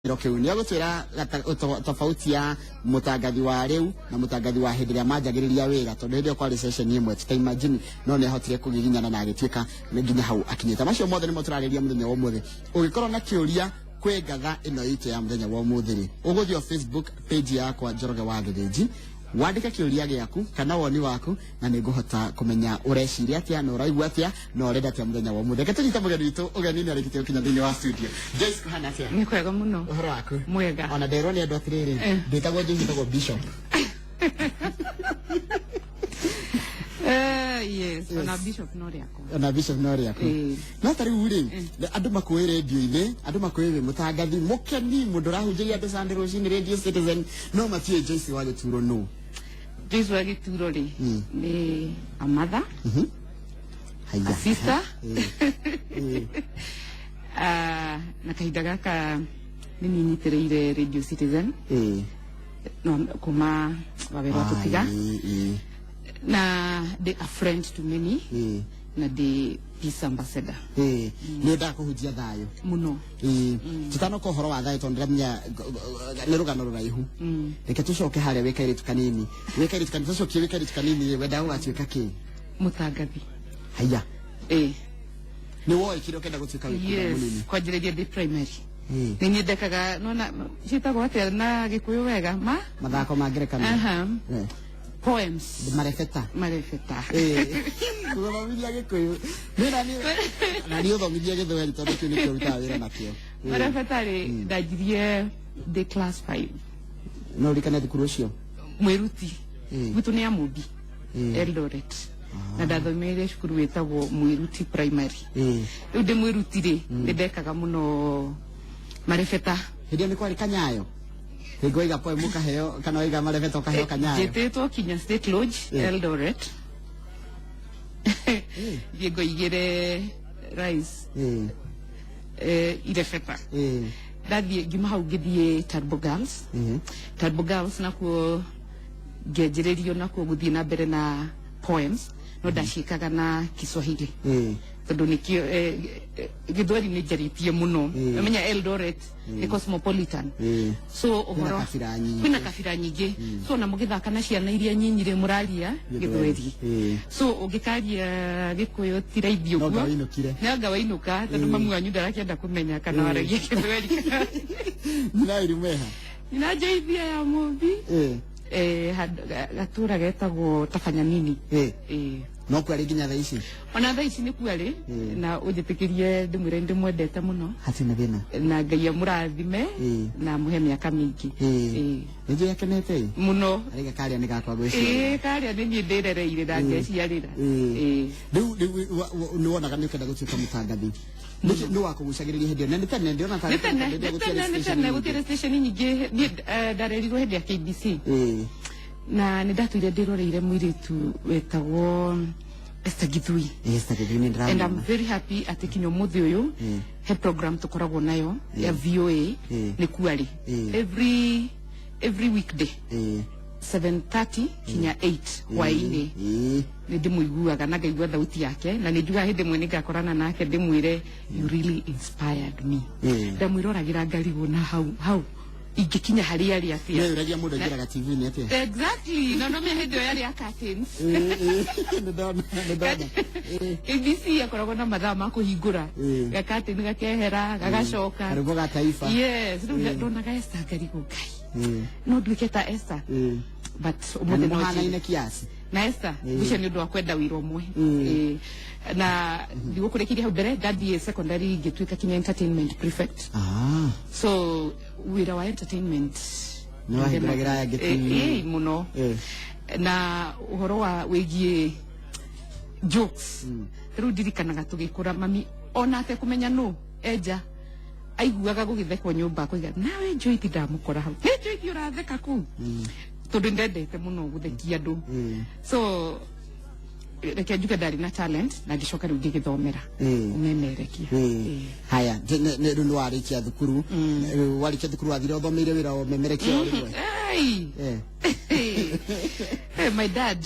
Kĩro kĩu nĩ egũtwĩra tofauti ya mũtangathi wa rĩu na mũtangathi wa hĩndĩ ĩrĩa manjagĩrĩria wĩra, tondũ hĩndĩ ĩyo kwarĩ session ĩmwe tuta imagine, no nĩ ahotire kũgiginyana na agĩtuĩka nginya hau akinyĩte. Macio mothe nĩmo tũrarĩria mũthenya wa ũmũthĩ. Ũngĩkorwo na kĩũria kwĩ ngatha ĩno itũ ya mũthenya wa ũmũthĩ rĩ, ũgũthiĩ o Facebook page yakwa Njoroge wa Gĩthĩnji, wandĩke kĩũria gĩaku kana woni waku, na nĩ ngũhota kũmenya ũreciria atĩa na ũraigua atĩa na ũrenda atĩa mũthenya wa ũmũthĩ. Reke tũnyite mũgeni witũ ũgeni, nĩ arĩkĩtie gũkinya thĩinĩ wa studio. Joyce, kũhana atĩa? Nĩ kwega mũno. Ũhoro waku? Mwega. Ona nderwo nĩ andũ atĩrĩrĩ, ndĩtagwo Joyce, ndĩtagwo Bishop. Yes, ona Bishop no rĩakwa. Ona Bishop no rĩaku. No ta rĩu rĩ, andũ makũĩ rĩndio-inĩ, andũ makũĩ wĩ mũtangathi mũkeni, mũndũ ũrahunjĩria andũ Sunday rũcinĩ Radio Citizen, no matiũĩ Joyce wa Gĩturo nũ. Joyce wa Gĩturo rĩ, nĩ a mother, Haiya. a sister. Ah, na kahinda gaka nĩ niĩ nyitĩrĩire Radio Citizen no kuma wawĩra tũtiga, na ndĩ a friend to many, na ndĩ peace ambassador. Nĩ endaga kũhunjia thayũ. Mũno. Tũtanoka ũhoro wa thayũ, tondũ ndĩramenya nĩ rũgano rũraihu, reke tũcoke harĩa wĩ kairĩtu kanini, wĩ kairĩtu kanini, tũcokie wĩ kairĩtu kanini, wendaga gũgatuĩka kĩ? Mũtangathi. Haiya. Ĩ. Nĩ woĩ kĩrĩa ũkenda gũtuĩka wĩ kuma mũnini? Kwanjĩrĩria ndĩ primary nĩ nyendekaga nona ciĩtagwo atĩa na Gĩkũyũ wega ma? Mathako ma ngerekano. Aha. Poems. Marebeta. Marebeta. Gũthomithia Gĩkũyũ nĩ nani na niĩ ũthomithia Gĩthweri, tondũ kĩu nĩkĩo ũrutaga wĩra nakĩo. Marebeta rĩ, ndanjirie ndĩ class 5. No ũririkane thukuru ũcio? Mwĩruti gwitũ nĩ Amũmbi, Eldoret, na ndathomeire cukuru wĩtagwo Mwĩruti Primary. Rĩu ndĩ Mwĩruti rĩ, nĩ ndekaga mũno marebeta. Hĩndĩ ĩyo nĩ kwarĩ kanyayo, hingo waiga poem ũkaheo, kana waiga marebeta ũkaheo kanyayo? Njĩtĩtwo kinya State Lodge, Eldoret, thiĩ ngoigĩre rice, irebeta. Ndathiĩ ngiuma hau ngĩthiĩ Turbo Girls. Turbo Girls nakuo ngĩanjĩrĩrio nakuo gũthiĩ na mbere na poems, no ndaciĩkaga na Kiswahili, tondũ nĩkĩo Gĩthweri nĩ njarĩtie mũno. Namenya Eldoret nĩ cosmopolitan, so ũhoro kabira nyingĩ. Kwĩna kabira nyingĩ, so na mũgĩthaka na ciana iria nyinyi rĩ, mũraria Gĩthweri, so ũngĩkaria Gĩkũyũ ti raithi. No Ũguo anga wainũkire. Nĩ anga wainũka, tondũ mamu wanyu ndarakĩenda kũmenya kana waragia Gĩthweri. Nyina irimeha? Nyina njeithia ya Mũmbi. Gatũra getagwo Tabanyanini. No kwarĩ nginya thaa ici? Ona thaa ici nĩ kuarĩ, na ũnjĩtĩkĩrie ndĩmwĩre ndĩmwendete mũno. Hatirĩ na thĩna. Na Ngai amũrathime na amũhe mĩaka mĩingĩ. Nĩ njũĩ akenete ĩ. Mũno. Arĩga karĩa nĩ gakwa gwĩciria. Ĩĩ, karĩa nĩ niĩ ndĩrereire na ngeciarĩra. Rĩu nĩ wonaga nĩ ũkenda gũtuĩka mũtangathi? Nĩkĩ nĩ wakũgucagĩrĩria hĩndĩ ĩyo? Na nĩ tene ndĩrona nĩ tene, nĩ tene, nĩ tene, gũtirĩ station nyingĩ. Niĩ ndarerirwo hĩndĩ ya KBC, na nĩ ndatũire ndĩroreire mũirĩtu wetagwo Esther Githui. Esther Githui nĩ And I'm ndĩramwona. very happy atĩ kinya ũmũthĩ ũyũ he program tũkoragwo nayo ya VOA nĩ kuarĩ every weekday 7:30 kinya 8 hwaĩ-inĩ. Nĩ ndĩmũiguaga na ngaigua thauti yake, na nĩ njugaga hĩndĩ ĩmwe nĩ ngakorana nake ndĩmwĩre, "You really inspired me." Ndamwĩroragĩra ngarigwo na hau hau ingĩkinya harĩa arĩ atĩa. Nĩ ũragia mũndũ aingĩraga TV-inĩ atĩa? Exactly, na no hĩndĩ ĩyo yarĩ ya curtains. Nĩ ndona, nĩ ndona. KBC akoragwo na mathaa ma kũhingũra gakatini gakehera gagacoka. Karwĩmbo ga taifa. Yes, rĩu ndonaga Esther ngarigwo, Ngai, no nduĩke ta Esther? But Na ũmũthĩ nĩ no mũhanaine njĩre. kiasi. Na Esther ngwĩciria nĩ ũndũ wa kwenda wĩra ũmwe. Na ndigũkũrĩkĩria hau mbere, ndathiĩ secondary ngĩtuĩka kinya entertainment prefect. So wĩra wa entertainment Nĩ wahingũragĩra aya angĩ TV. Mũno. Na ũhoro wa wĩgiĩ jokes, rĩu ndirikanaga tũgĩkũra mami ona atekũmenya nũ enja aiguaga gũgĩthekwo nyũmba, akoiga, "Nawe Joyce, ndamũkora hau, nĩ Joyce ũratheka kũu," tondũ ndendete mũno gũthekia andũ. So reke njuge ndarĩ na talent, na ngĩcoka rĩu ngĩgĩthomera ũmemerekia. Haya, rĩu nĩ warĩkia thukuru. Rĩu warĩkia thukuru wathire ũthomeire wĩra wa ũmemerekia o rĩmwe? Ai. Hey, my dad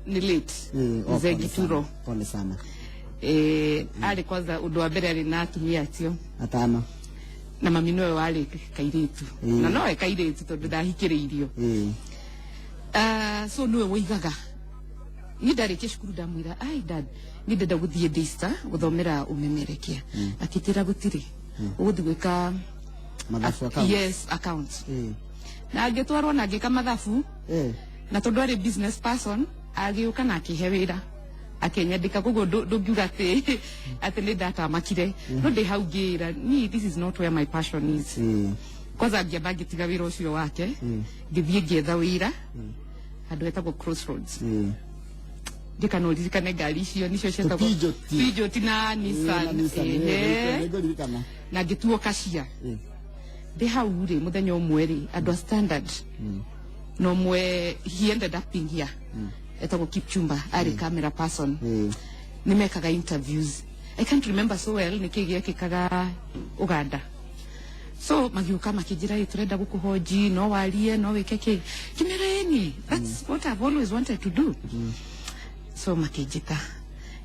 ni late. Oh, Mzee pole Gituro. sana, pole sana. Arĩ kwanza ũndũ wa mbere arĩ na atumia atio Atano. Na mami nowe warĩ kairĩtu na nowe kairĩtu tondũ ndahikĩrĩirio. So niwe woigaga ni ndarĩkia cukuru, ndamwĩra, "Ai dad, ni ndenda gũthiĩ Daystar gũthomera ũmemerekia." Akĩnjĩra gũtirĩ, ũgũthiĩ gwĩka mathabu, account. Yes, account. Na ngĩtwarwo na ngĩka mathabu. Na tondũ arĩ business person, agĩũka na akĩhe wĩra, akĩnyandĩka. Koguo ndũngiuga atĩ nĩ ndatamakire, no ndĩ hau ngĩĩra ni this is not where my passion is. Kwanza ngĩamba ngĩtiga wĩra ũcio wake, ngĩthiĩ ngĩetha wĩra handũ hetagwo Crossroads. Ndikana ũririkane ngari icio nicio cietagwo Peugeot. Peugeot na Na Nissan. Nissan. Ehe. Nĩngũririkana. Na ngĩtuo cashier. Ndĩ hau rĩ, mũthenya ũmwe rĩ, andũ a Standard na ũmwe, he ended up being here, etagwo Kipchumba, arĩ camera person. Nĩ mekaga interviews. I can't remember so well nĩ kĩĩ gĩekĩkaga Uganda. So magiũka makĩnjĩra, "Ĩ tũrenda gũkũhoji, no warie, no wĩke kĩ." Kĩmera ĩni, that's what I've always wanted to do. So makĩnjĩta,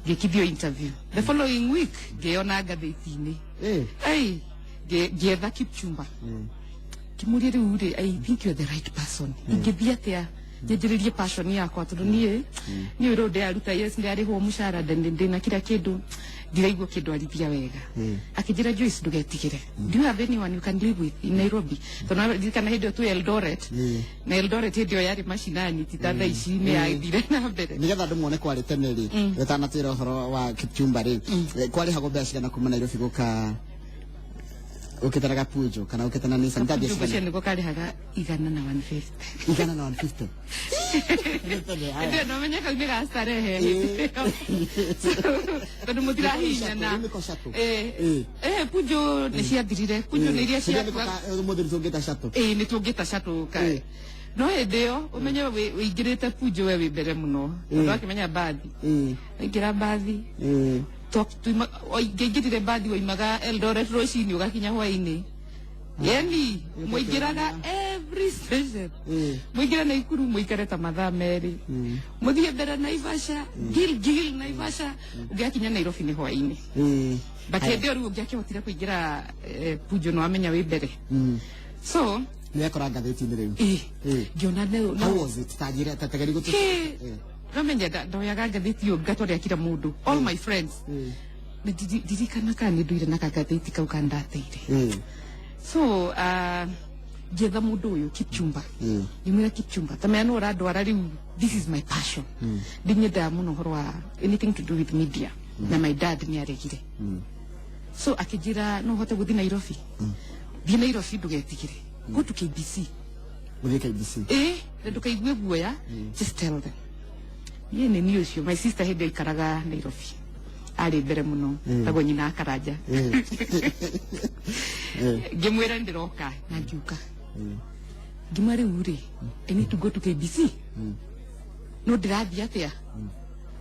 ngĩkithio interview. The following week ngĩona ngathĩti-inĩ. Ei, ngĩetha Kipchumba, kĩmũria, "Rĩu rĩ, I think you're the right person. Ingĩthiĩ atĩa nyanjĩrĩrie passion yakwa? Tondũ niĩ rĩu ndĩraruta, yes, ndĩrarĩhwo mũcara, ndĩna kila kĩndũ, ndiraigua kĩndwarithia wega." Akĩnjĩra, "Joyce, ndũgetigĩre. Do you have anyone you can live with in Nairobi?" Tondũ ririkana hĩndĩ ĩyo twĩ Eldoret, na Eldoret hĩndĩ ĩyo yarĩ macinani, ti ta thaa ici nĩ yathire na mbere. Nigetha andũ mone kwarĩ tene rĩ, ũtanatwĩra ũhoro wa Kipchumba rĩ, kwarĩhagwo mbeca cigana kuma Nairobi gũka ũkĩtaraga Peugeot kana ũkĩtana Nissan? Mbia Peugeot cigana? Nĩko karĩhaga 100 na 150. 100 na 150. Nĩ haya. Ndio no kau nĩ ga starehe tondũ mũtirahinyana. Rĩu nĩko shuttle. Eh. Eh. Eh, Peugeot nĩ ciathirire. Peugeot nĩ iria Hĩndĩ ĩyo nĩko ciakua. Ũmũthĩ nĩ tũngĩta shuttle. Ĩĩ, nĩ tũngĩta shuttle ka. No hĩndĩ ĩyo ũmenye wĩingĩrĩte Peugeot we wĩ mbere mũno, tondũ wakĩmenya mbathi, waingĩra mbathi, ngĩingĩrire mbathi waimaga Eldoret rũcinĩ ũgakinya hwainĩ, yani mũingĩraga every station. Mũingĩre Naikuru mũikare ta mathaa 2, mũthiĩ mbere Naivasha, Gilgil, Naivasha, ũngĩakinya Nairobi nĩ hwainĩ. But hĩndĩ ĩyo rĩu ũngĩakĩhotire kũingĩra Peugeot nĩ wamenya wĩ mbere. So Nĩ wekora ngathĩti-inĩ rĩu. Ĩ, ngĩona How was it? Ta njĩra, ta tegeri gũtũ. Kĩ nomenya ndoyaga ngathĩti ĩyo ngatwarĩra kila mũndũ, all my friends. Na ndirikana kana nĩ nduire na kagathĩti kau kandateire. So ngĩetha mũndũ ũyũ Kipchumba, ngĩmwĩra, "Kipchumba, ta menya nũ ũrandwara rĩu, this is my passion. Ndinyendaga mũno ũhoro wa anything to do with media, na my dad nĩ aregire." So akĩnjĩra, "No ũhote gũthiĩ Nairobi, thiĩ Nairobi, ndũgetigĩre, go to KBC." Gũthiĩ KBC. Ĩ, na ndũkaigue guoya, just tell them niĩ nĩ niĩ ũcio. My sister hĩndĩ ĩyo aikaraga Nairobi, arĩ mbere mũno, tagwo nyina akaranja. Ngĩmwĩra nĩ ndĩroka na ngiũka, ngĩmwĩra, "Rĩu rĩ, I need to go to KBC, no ndĩrathiĩ atĩa?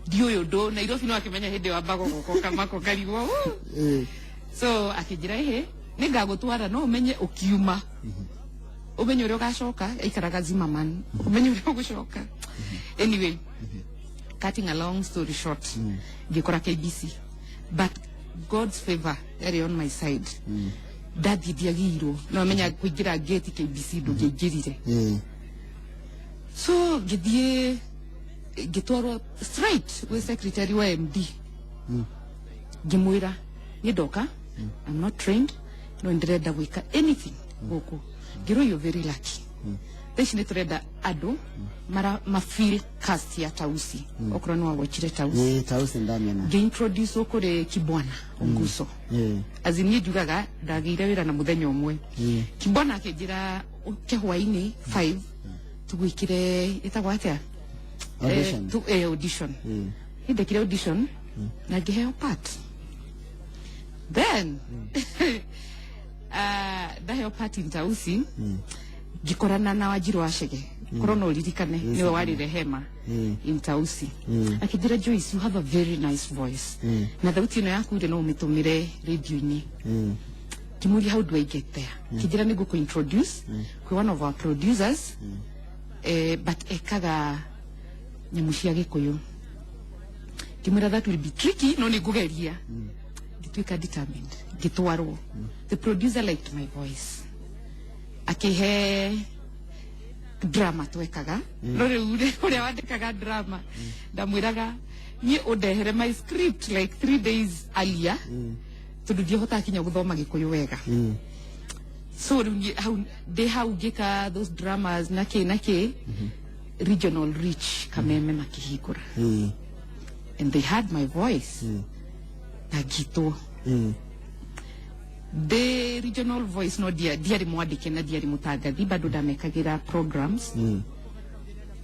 Ndiũĩ ũndũ Nairobi." No akĩmenya hĩndĩ ĩyo ambaga gũka mako karigwo. So akĩnjĩra, "Ĩhĩ, nĩngagũtwara, no ũmenye ũkiuma ũmenye ũrĩa ũgacoka." Aikaraga Zimmerman, ũmenye ũrĩa ũgũcoka. Anyway, cutting a long story short, ngĩkora KBC, but God's favor yarĩ on my side. Ndathiĩ ndiagĩirwo, no menya kũingĩra gate KBC ndũngĩaingĩrire. So ngĩthiĩ ngĩtwarwo straight gwĩ secretary wa MD. Ngĩmwĩra, "Niĩ ndoka, I'm not trained, no ndĩrenda gwĩka anything gũkũ." Ngĩrwo, "You're very lucky. Thaa ici nĩ tũrenda andũ mara ma feel cast ya Tausi." Okorwo nĩ wawachire Tausi. Ĩ, Tausi ndamĩona. Ngĩintroduce kũrĩ Kibwana Onguso. As in, niĩ njugaga ndagĩire wĩra na mũthenya ũmwe. Kibwana akĩnjĩra, "Ũke hwainĩ 5 tũgwĩkĩre ĩtagwo atĩa?" Audition. Audition. Nĩ ndekire audition na ngĩheo part. Then ndaheo part in Tausi, ngĩkorana na Wanjirũ wa Chege. Korwo no ũririkane, nĩwe warĩ Rehema in Tausi. Akĩnjĩra, "Joyce, you have a very nice voice, na thauti ĩno yaku rĩ, no ũmĩtũmĩre radio-inĩ." Ngĩmũria, "How do I get there?" Kĩnjĩra, "Nĩ ngũkũ introduce kwĩ one of our producers, but ekaga nyamũ cia Gĩkũyũ." Ngĩmwĩra, "That will be tricky, no nĩ ngũgeria." Ngĩtuĩka Ngĩtuĩka determined, ngĩtwarwo. The producer liked my voice, akĩhe drama twekaga. No rĩu rĩ, ũrĩa wandĩkaga drama ndamwĩraga niĩ ũndehere my script like 3 days earlier, tondũ ndihotaga kinya gũthoma Gĩkũyũ wega. So rĩu niĩ hau ndĩ hau ngĩka those dramas na kĩ na kĩ. Regional Reach Kameme makĩhingũra and they had my voice na ngitwo ndĩ regional voice, no ndiarĩ mwandĩke na ndiarĩ mũtangathi, bado ndamekagĩra programs.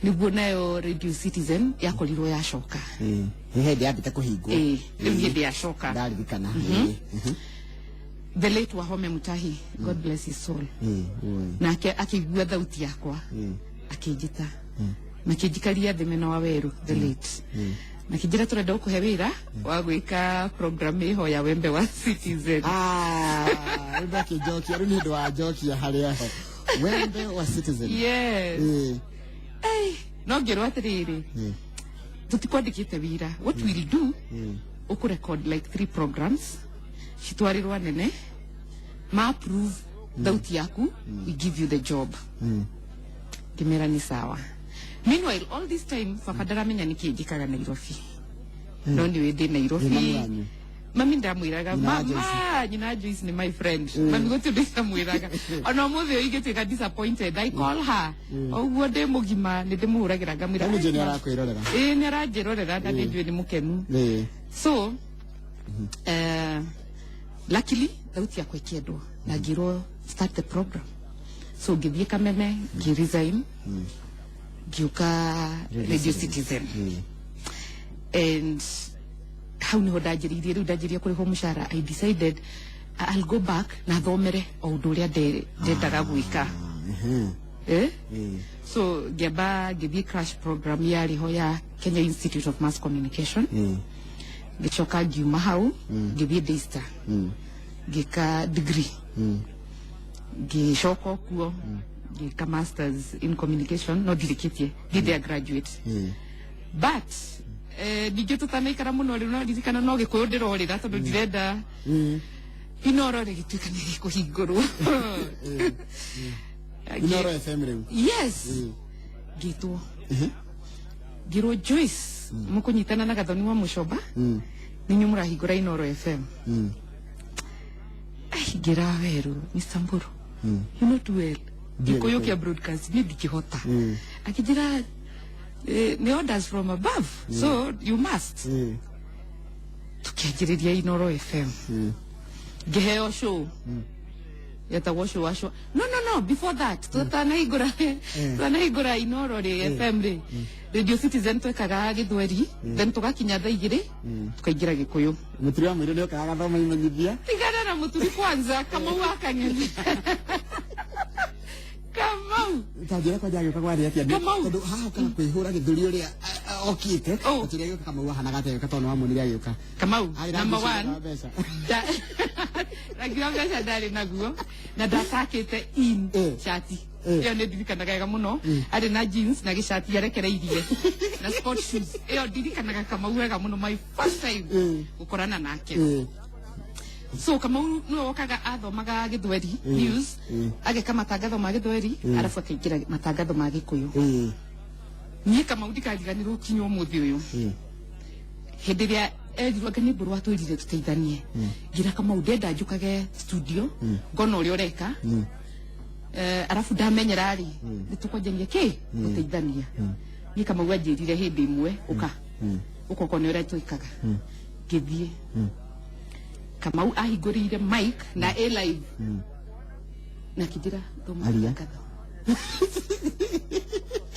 Nĩguo nayo Radio Citizen yakorirwo yacoka. Nĩ hĩndĩ yambĩte kũhingwo. Ĩĩ, rĩu hĩndĩ yacoka. Ndaririkana. The late Wahome Mutahi, God bless his soul, nake akĩigua thauti yakwa, akĩnjĩta, makĩnjikaria thĩ mena wa Weru the late, makĩnjĩra tũrenda gũkũhe wĩra wa gwĩka program ĩho ya Wembe wa Citizen. Ah, rĩu ndakĩnjokia, rĩu nĩ ũndũ wa njokia harĩa ho Wembe wa Citizen. Yes. Ei, no ngĩrwo atĩrĩrĩ, tũtikwandĩkĩte wĩra, what we'll do, ũkũrecord like three programs, citwarĩrwo anene, ma approve thauti yaku, we give you the job. Ngĩmera nĩ sawa. Meanwhile, all this time baba ndaramenya nĩkĩ njĩkaga Nairobi, no nĩ ndĩ Nairobi. Nĩ mami wanyu? Mami ndamwĩraga. Nyina wa Mama, nyina wa Joyce nĩ my friend. Mami gũtirĩ ũndũ itamwĩraga. Ona ũmũthĩ ũyũ ingĩtuĩka disappointed, I call her. Ũguo ndĩ mũgima nĩ ndĩmũhũragĩra ngamwĩra. Rĩu nĩ arakwĩrorera. Ĩĩ, nĩ aranjĩrorera na ndĩ njũĩ nĩ mũkenu. So luckily thauti yakwa ĩkĩendwo na ngĩrwo start the program. So ngĩthiĩ Kameme, ngĩresign, ngĩũka Radio Citizen, and hau niho ndanjĩrĩirie. Rĩu ndanjĩrĩria kũrĩhwo mũcara, I decided I'll go back na thomere o ũndũ ũrĩa ndendaga gwĩka. Eh? So ngĩamba ngĩthiĩ crash program yarĩ ho ya Kenya Institute of Mass Communication. Ngĩcoka ngiuma hau, ngĩthiĩ Daystar, ngĩka degree, ngĩcoka o kuo ngĩka masters in communication, no ndirĩkĩtie, ndirĩ graduate. But ningĩ tũtanaikara mũno rĩu, no ririkana no Gĩkũyũ ndĩrorĩra tondũ ndirenda Inoro rĩgĩtuĩka nĩ gĩkũhingũrwo. Inoro FM rĩu. Yes, ngĩtwo, ngĩrwo, "Joyce, mũkũnyitana na Gathoni wa Mũcoba, ninyu mũrahingũra Inoro FM." Ai, ngĩra Weru, "Mr. Mburu, you know too well Gĩkũyũ kĩa broadcast niĩ ndingĩhota." Akĩnjĩra, "Nĩ orders from above, so you must." Tukĩanjĩrĩria Inoro FM, ngĩheo show yetagwo show wa show. No, no, no, before that, tutanahingũra Inoro rĩ, FM rĩ, Radio Citizen twekaga Gĩthweri, then tũgakinya thaa 2 tukaingĩra Gĩkũyũ. Mũturi wa mwĩrĩ nĩ okaga gathoma imenyithia. Tigana na Mũturi kwanza. Kamau akang'eni Kamau. Tanjĩra kwanja agĩũka kwarĩ atĩa? Kamau. Tondũ haha ũkaga kwĩhũra gĩthũri ũrĩa okĩte. Oh. Mũturi agĩũka, Kamau ahanaga atĩa agĩũka, tondũ nĩwamuonire agĩũka? Kamau, Arĩ na number mbeca one, wa mbeca. Rangi wa mbeca ndarĩ naguo na ndatakĩte in shati. Ĩyo nĩ ndirikanaga wega mũno. Arĩ na jeans na gĩcati arekereirie na sport shoes. Ĩyo ndirikanaga Kamau wega mũno, my first time gũkorana nake. So Kamau nĩwe wokaga athomaga Gĩthweri news, ageka matangatho ma Gĩthweri, arabu akaingĩra matangatho ma Gĩkũyũ. Niĩ Kamau ndikariganĩrwo kinya ũmũthĩ ũyũ. Hĩndĩ ĩrĩa erirwo anga nĩ Mbũrũ atwĩrire tũteithanie, ngira Kamau ndenda njũkage studio ngona ũrĩa ũreka. Arabu ndamenyera rĩ, nĩ tũkwanjania kĩ gũteithania. Niĩ Kamau anjĩrire hĩndĩ ĩmwe, ũka ũka ũkone ũrĩa twĩkaga. Ngĩthiĩ, Kamau ahingũrĩire mic na ĩ live na akĩnjĩra, "Thoma Aria. matangatho."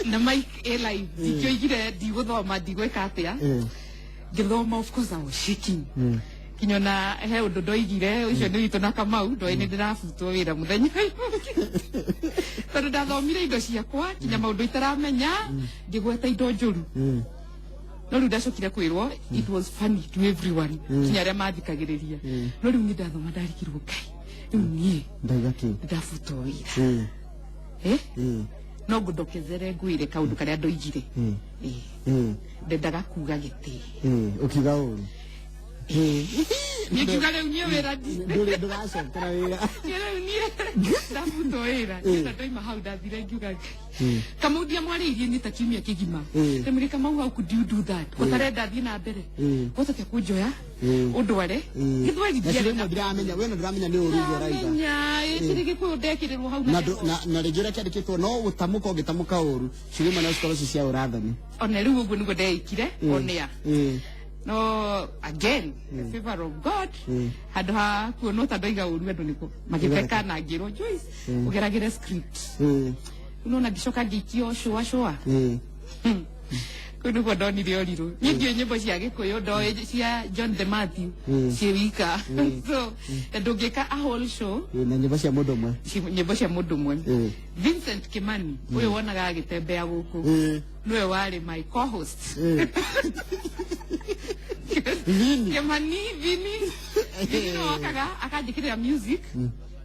Na mic ĩ live, ndingĩoigire ndigũthoma, ndigwĩka atĩa. Ngĩthoma, of course I was shaking, kinya ona he ũndũ ndoigire ũcio nĩ witũ na Kamau ndoĩ nĩ ndĩrabutwo wĩra mũthenya ũyũ ũngĩ, tondũ ndathomire indo ciakwa kinya maũndũ itaramenya, ngĩgweta indo njũru. No rĩu ndacokire kwĩrwo it was funny to everyone, kinya arĩa mathikagĩrĩria. No rĩu niĩ ndathoma ndarigirwo, Ngai, rĩu niĩ Ndauga kĩ? ndabutwo wĩra. Eh? No ngũndokezere ngwĩre kaũndũ karĩa ndoigire. Eh, ndendaga kuga gĩtĩ. Ũkiuga ũru. Niĩ ngiuga rĩu niĩ wĩra Ndũrĩ ndũgacokera wĩra. Niĩ rĩu niĩ ndabutwo wĩra. Niĩ na ndoima hau ndathire ngiuga Ngai. Kamau ndiamwarĩirie niĩ ta kiumia kĩgima. Ndĩmwĩre Kamau, how could you do that? Ũtarenda thiĩ na mbere. Wahota kũnjoya ũndware. Gĩthweri Na ndiarĩ ciũria ndiramenya, we ndũramenya nĩ ũru ũguo ũraiga. Ndamenya, ĩkĩrĩ Gĩkũyũ ndekĩrĩrwo hau Na na na rĩngĩ ũrĩa kĩandĩkĩtwo no gũtamũka ũngĩtamũka ũru, ciũria imwe no cikorwo ci cia ũrathani. Ona rĩu ũguo nĩguo ndeikire onea. No again, the favor of God, handũ ha kuonwo ta ndoiga ũru, andũ nĩkuo magĩtheka na ngĩrwo, "Joyce, ũgeragĩre script." Nona ngĩcoka ngĩikio cũa cũa. Kũu nĩguo ndonire ũrirũ. Niĩ ndiũĩ nyĩmbo cia Gĩkũyũ, ndoĩ cia John the Matthew ciĩ wika, so ndũngĩka a whole show Na nyĩmbo cia mũndũ ũmwe. Nyĩmbo cia mũndũ ũmwe. Vincent Kimani ũyũ wonaga agĩtembea gũkũ nĩwe warĩ my co-host. Vini. Kimani Vini Vini nĩwe wokaga akanjĩkĩrĩra music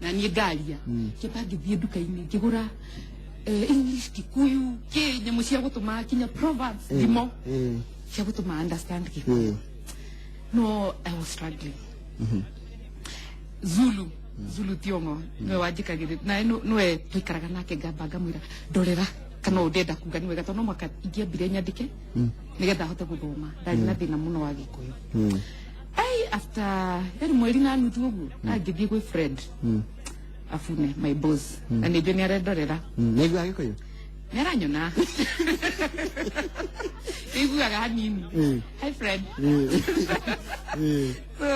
na niĩ ngaria. Kĩamba ngĩthiĩ nduka-inĩ ngĩgũra English, Kikuyu, kĩ nyamũ cia gũtũma kinya proverbs, thimo cia gũtũma understand Gĩkũyũ. No I was struggling. Zulu Zulu Tiongo niwe wanjikagĩrĩra na nĩwe tũikaraga nake, ngamba ngamwĩra ndorera kana ũũ ndenda kuga nĩ wega, tondũ no mũhaka ingĩambire nyandĩke nĩgetha hote gũthoma. Ndarĩ na thĩna mũno wa Gĩkũyũ. Ai, after yani mweri na nuthu ũguo angĩthiĩ gwĩ Fred Afune, my boss, na nĩ njũĩ nĩ arendorera. Nĩaiguaga Gĩkũyũ? Nĩ aranyona, nĩiguaga hanini. Hi Fred. So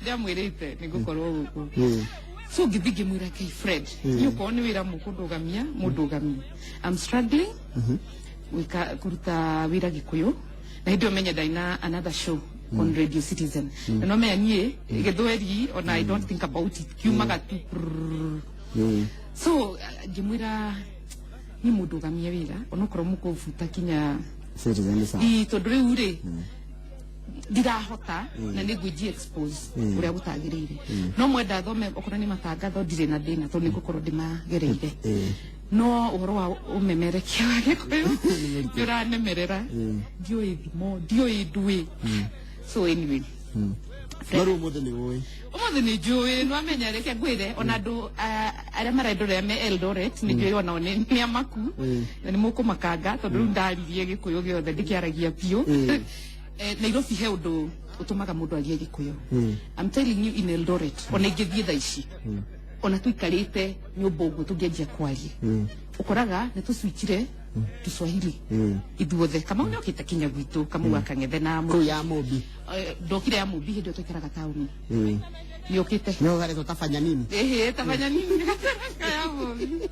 ndiamwĩrĩte nĩ ngũkorwo gũkũ. So ngĩthiĩ ngĩmwĩra, "Kai Fred, niĩ okorwo nĩ wĩra mũkũndũgamia, mũndũgamie. I'm struggling gwĩka kũruta wĩra Gĩkũyũ." Na hĩndĩ ĩyo menye ndarĩ na another show on Radio Citizen, na no menya niĩ Gĩthweri ona I don't think about it, kiumaga tu prrrr. So ngĩmwĩra niĩ mũndũgamie wĩra onokorwo mũkũbuta kinya Citizen sawa. Ii, tondũ rĩu rĩ ndirahota na nĩ ngwĩnji expose ũrĩa gũtagĩrĩire. No mwenda thome okorwo nĩ matangatho, ndirĩ na thĩna tondũ nĩ ngũkorwo ndĩmagereire. No ũhoro wa ũmemerekia wa Gĩkũyũ nĩ ũranemerera, ndiũĩ thimo, ndiũĩ nduĩ. So anyway, No rĩu ũmũthĩ nĩ ũĩ. Ũmũthĩ nĩ njũĩ. Nĩwamenya, reke ngwĩre, ona andũ arĩa marendorera me Eldoret nĩ njũĩ onao nĩ amaku na nĩ mũkũmakanga tondũ rĩu ndaririe Gĩkũyũ gĩothe ndĩkĩaragia biũ. Nairobi he ũndũ ũtũmaga mũndũ arie Gĩkũyũ. I'm telling you, in Eldoret ona ingĩthiĩ thaa ici, ona tũikarĩte nyũmba ũguo tũngĩanjia kwaria, ũkoraga nĩ tũcwikire Tuswahili ithuothe. Kamau nĩ okĩte kinya gwitũ, Kamau akang'ethe na Kũu ya Mũmbi. Ndokire ya Mũmbi, hĩndĩ ĩyo twaikaraga taũni. Nĩ okĩte. Nĩ ũgaretwo tafanya nini? Ehe, tafanya nini nĩ ya Mũmbi.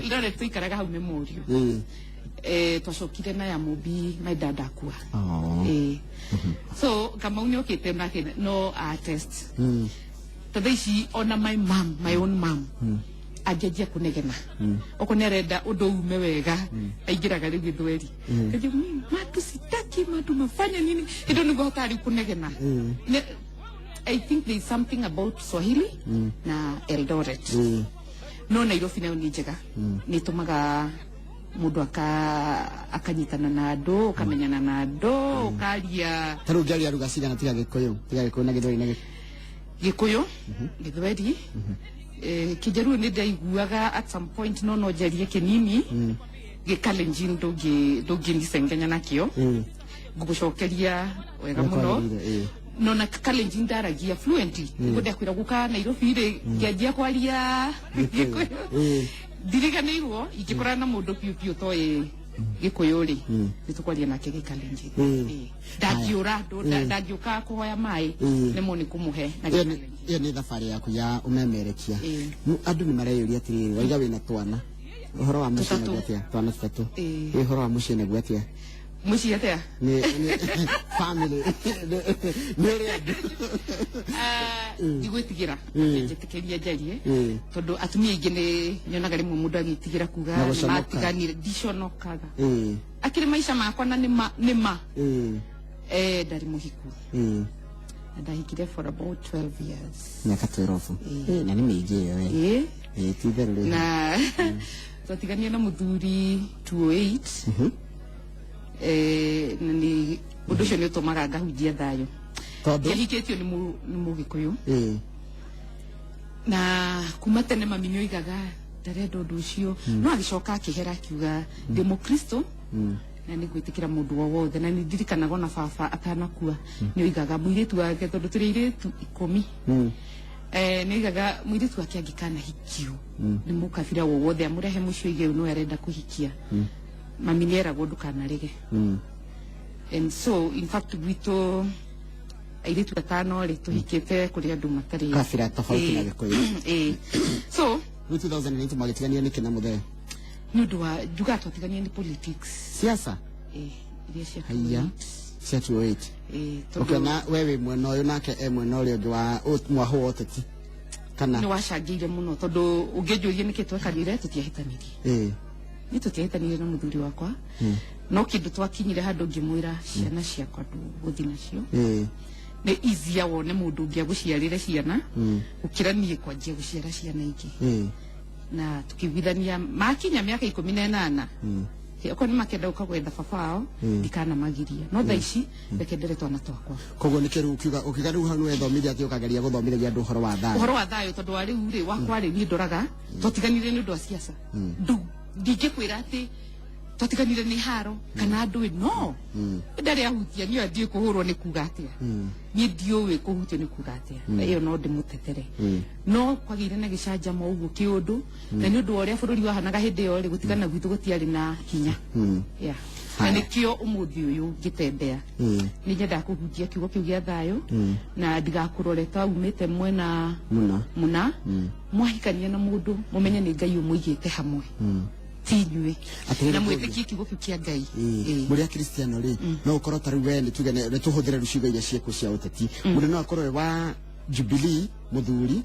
Eldoret tũikaraga hau Memorial. Twacokire na ya Mũmbi my dad akua. Oh. So Kamau nĩ okĩte nake no attest. Ta thaa ici ona my mom, my own mom, angĩanjia kũnegena okorwo nĩ arenda ũndũ ume wega, aingĩraga rĩu Gĩthweri. Kaji matu sitaki matu mafanya nini indo nĩguo hotaga rĩu kũnegena. I think there is something about Swahili na Eldoret. No Nairobi nayo nĩ njega, nĩ ĩtũmaga mũndũ akanyitana na andũ, ũkamenyana na andũ, ũkaria. Ta rĩu ũngĩaria ruga cigana tiga Gĩkũyũ? Tiga Gĩkũyũ na Gĩthweri na Gĩkũyũ. Gĩkũyũ, Gĩthweri, Kĩjaruo nĩ ndaiguaga at some point, no njarie kĩnini. Gĩkalenjin ndũngĩnicengenya nakĩo, ngũgũcokeria wega Ũrĩa mũno. kwagĩrĩire, ĩĩ. No na Kalenjin ndaragia fluently. Nĩguo ndakwĩra gũka Nairobi rĩ, ngĩanjia kwaria Gĩkũyũ ndiriganĩirwo. Ingĩkorana na mũndũ piũ piũ toĩ Gĩkũyũ rĩ, nĩ tũkwaria nake Gĩkalenjin. Ĩĩ. Ndangiũra ndangĩũka kũhoya maĩ nemwo nĩ kũmũhe na Ĩyo nĩ Gĩkalenjin. Ĩyo nĩ thabarĩ yaku ya ũmemerekia. Ĩĩ. Andũ nĩ mareyũria atĩrĩrĩ, waiga wĩna twana, ũhoro wa mũciĩ Tũtatũ. naguo atĩa? Twana tũtatũ. Ĩĩ. Ĩ, ũhoro wa mũciĩ naguo atĩa? Mũciĩ atĩa? Nĩ family nĩ ũrĩa andũ Ah, ndigwĩtigĩra, njĩtĩkĩria njarie tondũ atumia aingĩ nĩ nyonaga rĩmwe mũndũ agĩtigĩra kuga Na nĩ gũconoka. matiganire. Ndiconokaga, akĩrĩ maica makwa na nĩma. Ndarĩ mũhiku na ndahikire for about 12 years. Mĩaka 12. Ĩ, na nĩ mĩingĩ ĩyo we. Ĩĩ. Ĩ, ti itherũ rĩu. Na twatiganie na mũthuri 208. Na nĩ ũndũ ũcio nĩ ũtũmaga ngahunjia thayũ. Tondũ? Ndiahikĩtio nĩ Mũgĩkũyũ. Na kuma tene mami nĩ oigaga ndarenda ũndũ ũcio, no agĩcoka akĩhera akiuga ndĩ Mũkristo na nĩ ngwĩtĩkĩra mũndũ o wothe. Na nĩ ndirikanaga ona baba atanakua nĩ oigaga mũirĩtu wake, tondũ tũrĩ airĩtu 10, nĩ oigaga mũirĩtu wake angĩkanahikio nĩ mũkabira o wothe amũrehe mũciĩ oige ũyũ nĩwe arenda kũhikia, mami nĩ eragwo ndũkanarege. And so in fact gwitũ airĩtu 5 rĩ, tũhikĩte kũrĩ andũ matarĩ kabira tofauti na Gĩkũyũ. So Rĩu 2008 mwagĩtigania nĩkĩ na mũthee? Nĩ ũndũ wa njugaga twatigania nĩ politics. Siasa? Iria cia Haiya, cia 208. Tondũ Ũkĩona we wĩ mwena ũyũ nake e mwena ũrĩa ũngĩ wa mwaho wa ũteti kana? Nĩ wacangĩire mũno, tondũ ũngĩnjũria nĩkĩ twekanire, tũtiahĩtanirie. Niĩ tũtiahĩtanirie na mũthuri wakwa, no kĩndũ twakinyire handũ ngĩmwĩra ciana ciakwa ndũgũthiĩ nacio. Nĩ easier wone mũndũ ũngĩ agũciarĩre ciana gũkĩra niĩ kwanjia gũciara ciana ingĩ. Na tukĩiguithania makinya mĩaka 18, okorwo nĩ makenda gũka gwetha baba wao, ndikanamagiria, no thaa ici reke ndere twana twakwa. Koguo nĩkĩo rĩu ũkiuga rĩu hau nĩwethomithia atĩ ũkageria gũthomithagia andũ ũhoro wa thayũ. Ũhoro wa thayũ, tondũ wa rĩu rĩ wakwa rĩ, niĩ ndoraga twatiganire nĩ ũndũ wa siasa. Ndingĩkwĩra atĩ twatiganire nĩ haro kana ndũĩ, no ndarĩ ahutia niĩ ndiũĩ kũhũrwo nĩ kuga atĩa, niĩ ndiũĩ kũhutio nĩ kuga atĩa, ĩyo no ndĩmũtetere. No kwagĩire na gĩcanjama ũguo kĩũndũ, na nĩ ũndũ wa ũrĩa bũrũri wahanaga hĩndĩ ĩyo rĩ, gũtigana gwitũ gũtiarĩ na hinya. Yeah. Na nĩkĩo ũmũthĩ ũyũ ngĩtembea nĩ nyendaga kũhunjia kiugo kĩu gĩa thayũ, na ndigakũrore ta umĩte mwena mũna. Mũna. Mwahikania na mũndũ, mũmenye nĩ Ngai ũmũigĩte hamwe, ti inyuĩ. Atĩrĩrĩ, na Kũria. mwĩtĩkie kiugo kĩu kĩa Ngai. Mũrĩ akristiano rĩ, no ũkorwo ta rĩu we nĩ tuge nĩ tũhũthĩre rĩu ciugo iria ciĩkuo cia ũteti, mũndũ no akorwo e wa Jubilee mũthuri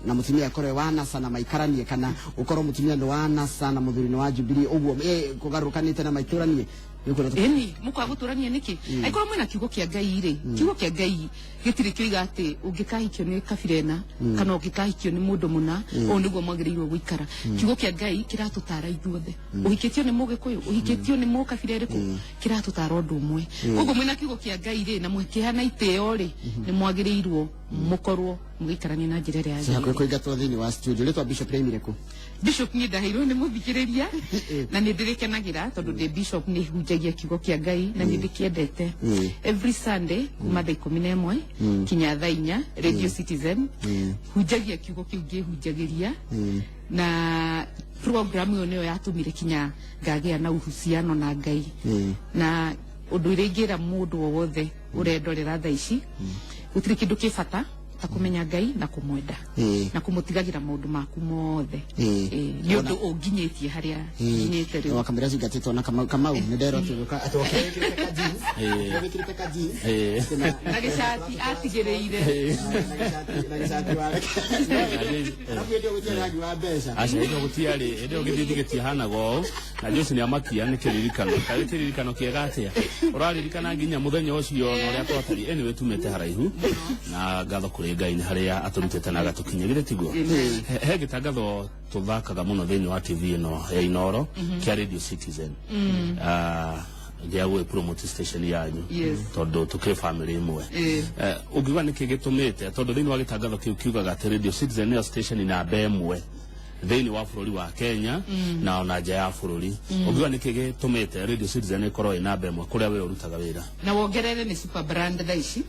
na mũtumia akorwo e wa NASA na maikaranie, kana ũkorwo mũtumia nĩ wa NASA na mũthuri nĩ wa Jubilee, ũguo kũgarũrũkanĩte na maitũranie. Nĩ ũkuona Ĩni mũkwaga gũtũrania nĩkĩ angĩkorwo mwĩna kiugo kĩa Ngai rĩ? Kiugo kĩa Ngai gĩtirĩ kĩoiga atĩ ũngĩkahikio nĩ kabira ĩna kana ũngĩkahikio nĩ mũndũ mũna, ũũ nĩguo mwagĩrĩirwo gũikara. Kiugo kĩa Ngai kĩratũtara ithuothe, ũhikĩtio nĩ Mũgĩkũyũ, ũhikĩtio nĩ mũkabira ĩrĩkũ, kĩratũtara ũndũ ũmwe. Koguo mwĩna kiugo kĩa Ngai rĩ, na mũkĩhana itĩo rĩ, nĩ mwagĩrĩirwo mũkorwo mũgĩikarania na njĩra ĩrĩa Hakuhĩ yagĩrĩire. kũingatwo thĩinĩ wa studio. Rĩtwa Bishop rĩaimire kũ? Bishop niĩ ndaheirwo nĩ mũthikĩrĩria, na nĩ ndĩrĩkenagĩra tondũ ndĩ bishop nĩ hunjagia kiugo kĩa Ngai na nĩ ndĩkĩendete. Every Sunday kuma thaa 11 kinya thaa 4, Radio Citizen, hunjagia kiugo kĩu ngĩhunjagĩria, na program ĩyo nĩyo yatũmire kinya ngagĩa na uhusiano na Ngai. Na ũndũ ũrĩa ingĩra mũndũ o wothe ũrendorera thaa ici, gũtirĩ kĩndũ kĩ bata ta kũmenya Ngai na kũmwenda na kũmũtigagĩra maũndũ maku mothe. Nĩ ũndũ ũnginyĩtie harĩa nginyĩte rĩu. Wakamĩra cingatĩtwo na Kamau. Kamau nĩ nderwo atĩ ũgĩũka atĩ wokĩra wĩkĩrĩte ka jeans. Wĩkĩrĩte ka jeans. Atĩ na gĩcati atigĩrĩire. Na gĩcati wareke. Arabu hĩndĩ ĩyo gũtiarĩ rangi wa mbeca. Aca, hĩndĩ ĩyo gũtiarĩ, hĩndĩ ĩyo gĩthithi gĩtiahanaga ũũ. Na Joyce nĩ amakia nĩ kĩririkano, karĩ kĩririkano kĩega atĩa ũraririkana nginya mũthenya ũcio na ũrĩa twatariĩ. Anyway, tumĩte haraihu na ngatho kũrĩ Ngai nĩ harĩa atũrutĩte na agatũkinyia, githĩ tiguo? He gĩtangatho tũthakaga mũno thĩinĩ wa TV ĩno ya Inoro kĩa Radio Citizen, gĩa gwĩ promote station yanyu, tondũ tũkĩrĩ family ĩmwe. Ũngiuga nĩkĩ gĩtũmĩte, tondũ thĩinĩ wa gĩtangatho kĩu kiugaga atĩ Radio Citizen nĩyo station namba 1 thĩinĩ wa bũrũri wa Kenya na ona nja ya bũrũri, ũngiuga nĩkĩ gĩtũmĩte Radio Citizen ĩkorwo ĩ namba 1 kũrĩa we ũrutaga wĩra? Na wongerere nĩ super brand thaa ici.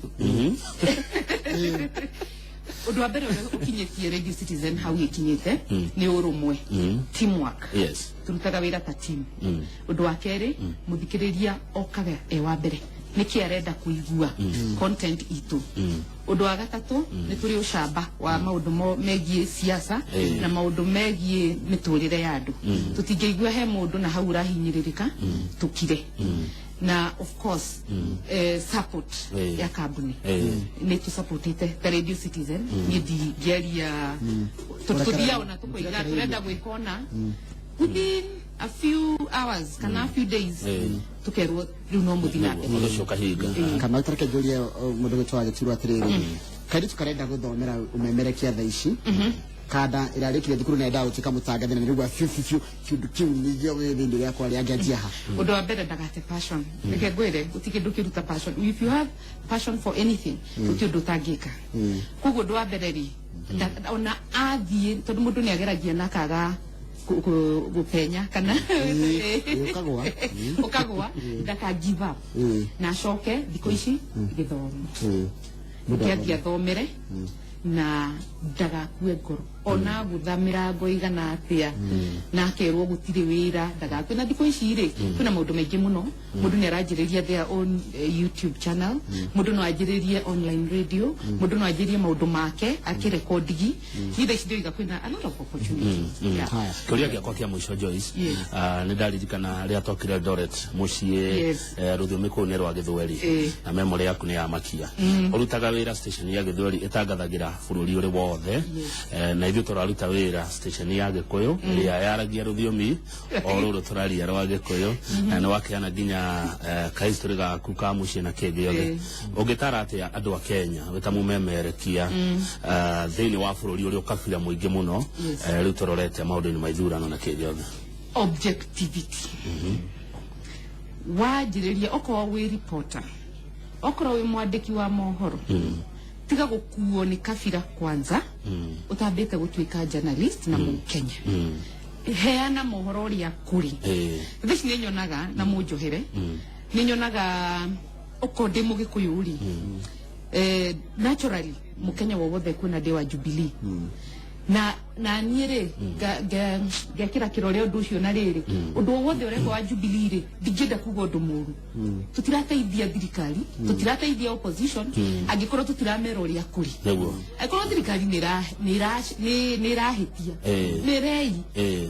Ũndũ wa mbere ũrĩa ũkinyĩtie Radio Citizen hau ĩkinyĩte nĩ ũrũmwe, teamwork. Turutaga wĩra ta team. Ũndũ wa kerĩ, mũthikĩrĩria okaga e wa mbere nĩkĩ arenda kũigua content itũ. Ũndũ wa gatatũ, nĩ tũrĩ ũcamba wa maũndũ megiĩ siasa na maũndũ megiĩ mĩtũrĩre ya andũ. Tũtingĩigua he mũndũ na hau ũrahinyĩrĩrĩka tũkire. Na of course support ya kambuni, nĩ tũsupportĩte ta Radio Citizen. Niĩ ndingĩaria, tũthiaga ona tũkoiga tũrenda gwĩka ona within a few hours kana a few days, tukerwo rĩu no mũthiĩ na mbere. Ũndũ ũcio ũkahinga. Kamau, tareke njũrie mũndũ gwĩtwo wa gĩturwa atĩrĩrĩ, kairĩtu karenda gũthomera ũmemerekia thaa ici. Kanda ĩrarĩkirie thukuru na endaga gũtuĩka mũtangathi na nĩrĩgua biũ biũ biũ kĩndũ kĩu nĩgĩo wĩ thĩinĩ rĩakwa rĩangĩanjia ha. Ũndũ wa mbere, ndagate passion. Reke ngwĩre, gũtirĩ kĩndũ kĩruta passion. If you have passion for anything, gũtirĩ ũndũ ũtangĩka. Koguo ũndũ wa mbere rĩ, ona athiĩ, tondũ mũndũ nĩ ageragia na akaga gũpenya kana Ũkagũa. Ũkagũa, ndaka give up na acoke thikũ ici gĩthomo kĩathiĩ athomere na ndagakue ngoro, ona gũtha mĩrango igana atĩa na akerwo gũtirĩ wĩra, ndagakue. Na thikũ ici rĩ, kwĩna maũndũ maingĩ mũno. Mũndũ nĩ aranjĩrĩria their own YouTube channel, mũndũ no anjĩrĩrie online radio, mũndũ no anjĩrĩrie maũndũ make akĩrekondigi. Ni thaa ici ndĩoiga kwĩna a lot of opportunities. Yeah. Haya. Kĩũria gĩakwa kĩa mũico, Joyce. Yes. Nĩ ndaririkana rĩrĩa twokire Eldoret mũciĩ, rũthiomi kũu nĩ rwa Gĩthweri, na memory yaku nĩ yamakia. Ũrutaga wĩra station ya Gĩthweri ĩtangathagĩra bũrũri ũrĩ wothe, na ithuĩ tũraruta wĩra station ya Gĩkũyũ ĩrĩa yaragia rũthiomi o rũrũ tũraria rwa Gĩkũyũ, na nĩ wakĩana nginya ka history gaku ka mũciĩ na kĩngĩ gĩothe. Ũngĩtara atĩa andũ a Kenya wĩ ta mũmemerekia thĩinĩ wa bũrũri ũrĩa ũkabira mũingĩ mũno, rĩu tũrorete maũndũ-inĩ ma ithurano na kĩngĩ gĩothe? Objectivity. Wanjĩrĩria, okorwo wĩ reporter, okorwo wĩ mwandĩki wa mohoro, tiga gũkuo nĩ kabira kwanza ũtambĩte gũtuĩka journalist na Mũkenya. Heana mohoro ũrĩa kũrĩ. Thaa ici nĩ nyonaga, na mũnjohere, nĩ nyonaga okorwo ndĩ Mũgĩkũyũ rĩ, naturally Mũkenya wowothe kuona ndĩ wa Jubilee, na niĩ rĩ, ngekĩra kĩrore ũndũ ũcio. Na rĩrĩ, ũndũ o wothe ũrekwo wa Jubilee rĩ, ndingĩenda kuga ũndũ mũru. Tũtirateithia thirikari, tũtirateithia opposition angĩkorwo tũtiramera ũrĩa kũrĩ. Angĩkorwo thirikari nĩ ĩrahĩtia, mĩrei.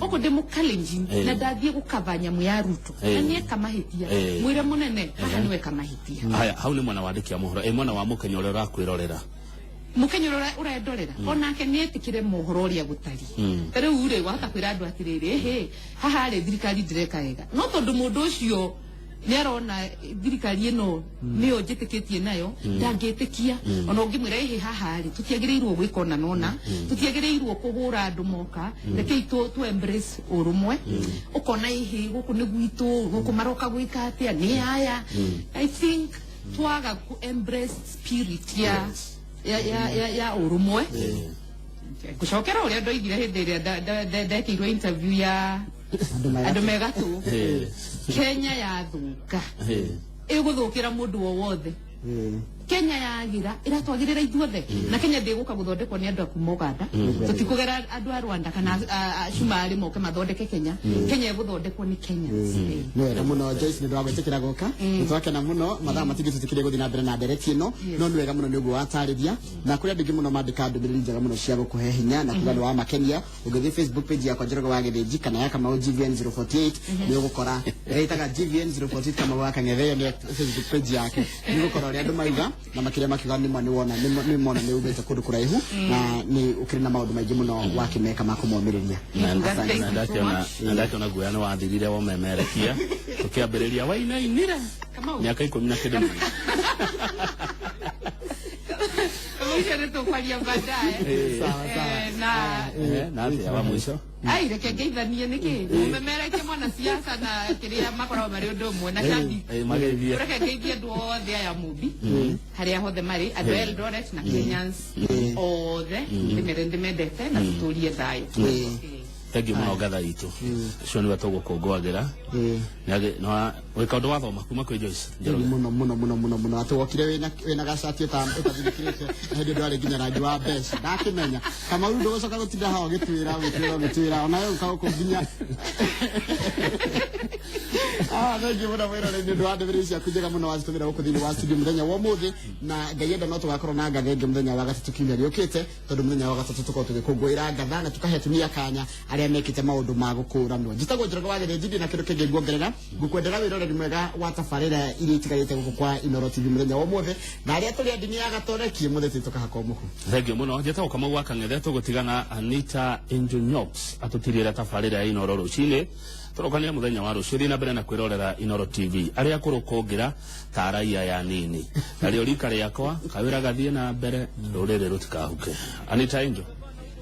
Ũguo ndĩ Mũkalenjin na ndathiĩ gũkaba nyamũ ya Ruto na nĩeka mahĩtia, mwĩre mũnene haha nĩweka mahĩtia. Haya, hau nĩ mwena wa andĩki a mohoro. Ĩ mwena wa Mũkenya ũrĩa ũrakwĩrorera? Mũkenya ũrĩa ũrendorera onake nĩ etĩkĩre mohoro ũrĩa gũtariĩ. Ta rĩu rĩ, wahota kwĩra andũ atĩrĩrĩ, ĩhĩ, haha rĩ, thirikari ndĩreka wega, no tondũ mũndũ ũcio nĩ arona thirikari ĩno nĩyo njĩtĩkĩtie nayo, ndangĩtĩkia ona ũngĩmwĩra, ĩhĩ, haha rĩ, tũtiagĩrĩirwo gwĩka ũna nona, tũtiagĩrĩirwo kũhũra andũ moka, rekei tu embrace ũrũmwe. Ũkona, ĩhĩ, gũkũ nĩ gwitũ, gũkũ maroka gwĩka atĩa? Nĩ aya. I think twaga ku embrace spirit ya ya ũrũmwe. Ngũcokera ũrĩa ndoigire hĩndĩ ĩrĩa ndekĩirwo interview ya Andũ mega. Andũ megatũ. Kenya yathũka, ĩgũthũkĩra mũndũ o wothe. Kenya yagira, ĩratwagĩrĩra ithuothe. Na Kenya ndĩgũka gũthondekwo nĩ andũ a kuma Uganda. Tũtikũgera andũ a Rwanda kana a Cumarĩ moke mathondeke Kenya. Kenya ĩgũthondekwo nĩ Kenya. Nĩ wega mũno, Joyce, nĩ ũndũ wa gwĩtĩkĩra gũka. Nĩ twakena mũno. Mathaa matingĩ tũtikĩrĩ gũthiĩ na mbere na ndereti ĩno, no nĩ wega mũno nĩ ũguo watarĩria. Na kũrĩ andũ aingĩ mũno mandĩka ndũmĩrĩri njega mũno cia gũkũhe hinya na kuga nĩ wamakenia. Ũngĩthiĩ Facebook page yakwa, Njoroge wa Gĩthĩnji, kana ya Kamau GVN 048, nĩ ũgũkora ĩrĩa ĩtaga GVN 048 Kamau wa Kang'ethe. Ĩyo nĩyo Facebook page yake. Nĩ ũgũkora ũrĩa andũ mauga na makĩria makiuga nĩma nĩ wona nĩ mona nĩ umĩte kũndũ kũraihu na nĩ ũkĩrĩ na maũndũ maingĩ mũno wakĩmeka ma kũmomĩrĩria. Thank you so Ndakĩona much. na ndakĩona guoya nĩ wathirire womemerekia tũkĩambĩrĩria wainainire Kamau. mĩaka 10 na kĩndũ. Kamau, ũcio nĩ tũkwaria baadaye. Sawa sawa. Na Na atĩa wa mũico? Ai, reke ngeithanie nĩkĩ mũmemerekie mwanasiasa na kĩrĩa makoragwo marĩ ũndũ ũmwe na shabiki. Mageithie. Reke ngeithie andũ othe aya Mũmbi harĩa hothe marĩ, andũ a Eldoret na Kenyans othe, ndĩmere ndĩmendete na tũtũrie thayũ. Thengiũ mũno, ngatha itũ ũcio nĩwe tũgũkũngũagĩra. Wĩka ũndũ wathoma kuma kwĩ Joyce Njoroge. Mũno mũno mũno mũno mũno, atĩ wokire wĩna gacati ũtathirikĩrĩte na hĩndĩ ndwarĩ nginya rangi wa mbeca. Ndakĩmenya Kamau ndũgũcoka gũtinda haha ũgĩtwĩra ũgĩtwĩra ũgĩtwĩra ona we ũka gũkũ nginya. Ah, thank you mũno mwĩrore nĩ ũndũ wa ndũmĩrĩri ciaku njega mũno wacitũmĩra gũkũ thĩinĩ wa studio mũthenya wa ũmũthĩ. Na Ngai enda no tũgakorwo na ngatha ĩngĩ mũthenya wa gatatũ kiumia gĩũkĩte, tondũ mũthenya wa gatatũ tũkorwo tũgĩkũngũĩra ngatha na tũkahe atumia kanya arĩa mekĩte maũndũ ma gũkũranwo. Njĩtagwo Njoroge wa Gĩthĩnji, ndĩ na kĩndũ kĩngĩ nguongerera. Ngũkwendera wĩroreri mwega wa tabarĩra iria itigarĩte gũkũ kwa Inoro TV mũthenya wa ũmũthĩ, na arĩa tũrĩ a ndini ya Gatoreki mũthĩ tũkahaka mũhu. Thengiũ mũno. Njĩtagwo Kamau wa Kang'ethe. Tũgũtigana Anita Angel Nyox atũtirĩre tabarĩra ya Inoro rũcinĩ. Tũrokania mũthenya wa rũciũ. Thiĩ na mbere na kwĩrorera Inoro TV. Arĩa akũrũ kũngĩra ta raia ya nini, narĩo rika rĩakwa kawĩra gathiĩ na mbere, rũrĩrĩ rũtikahuke. Anita Angel.